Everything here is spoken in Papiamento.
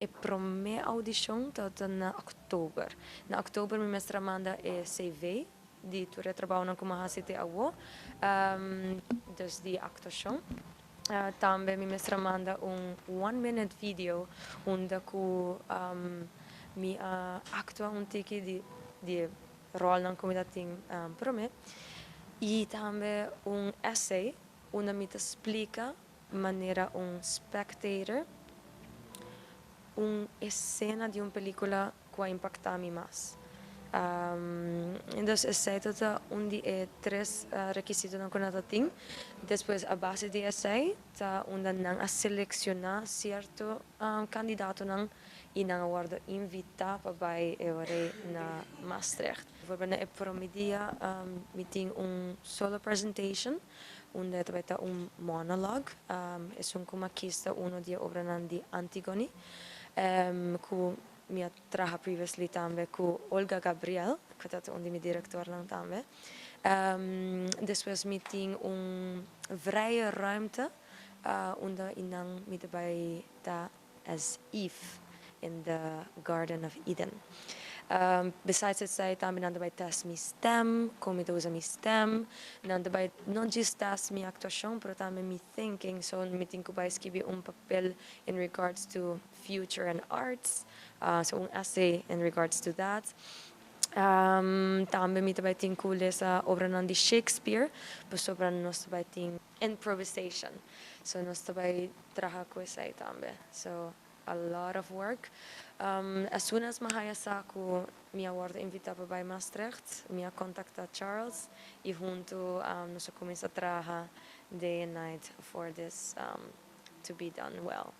E prome audicion ta na october. Na october mi mester a manda e CV di tur e trabounan cu mi a haci te awo, dus di actuacion. Tambe mi mester a manda un one minute video unda cu mi a actua un tiki di e rolnan cu mi ta tin prome. Y tambe un essay unda mi ta splica manera un spectator un escena di un pelicula cu a impacta mi mas. Dus esey ta un di e tres requisitonan cu nan ta tin. Despues, a base di esey ta unda nan a selecciona cierto candidatonan y nan a wordo invita pa bay e ora na Maastricht. Bijvoorbeeld, na e prome dia mi tin un solo presentation unda tambe ta un monologue. Esun cu mi a kies ta uno di e obranan di Antigone, cu mi a traha previously tambe cu Olga Gabriel, cu ta un di mi directornan tambe. Despues mi tin un vrije ruimte, unda einan mi ta bay ta as Eve in the Garden of Eden. Besides esey tambe nan ta bay test mi stem, con mi ta usa mi stem. Nan ta bay no just test mi actuacion, pero tambe mi thinking. So mi tin cu bay skirbi un papel in regards to future and arts. So un essay in regards to that. Tambe mi ta bay tin cu lesa obranan di Shakespeare, pasobra nos ta bay tin improvisation. So nos ta bay traha cu esey tambe. So a lot of work. As soon as mi a haya sa cu mi a wordo invita pa bay Maastricht, mi a contacta Charles y hunto nos a cuminsa traha day and night for this to be done well.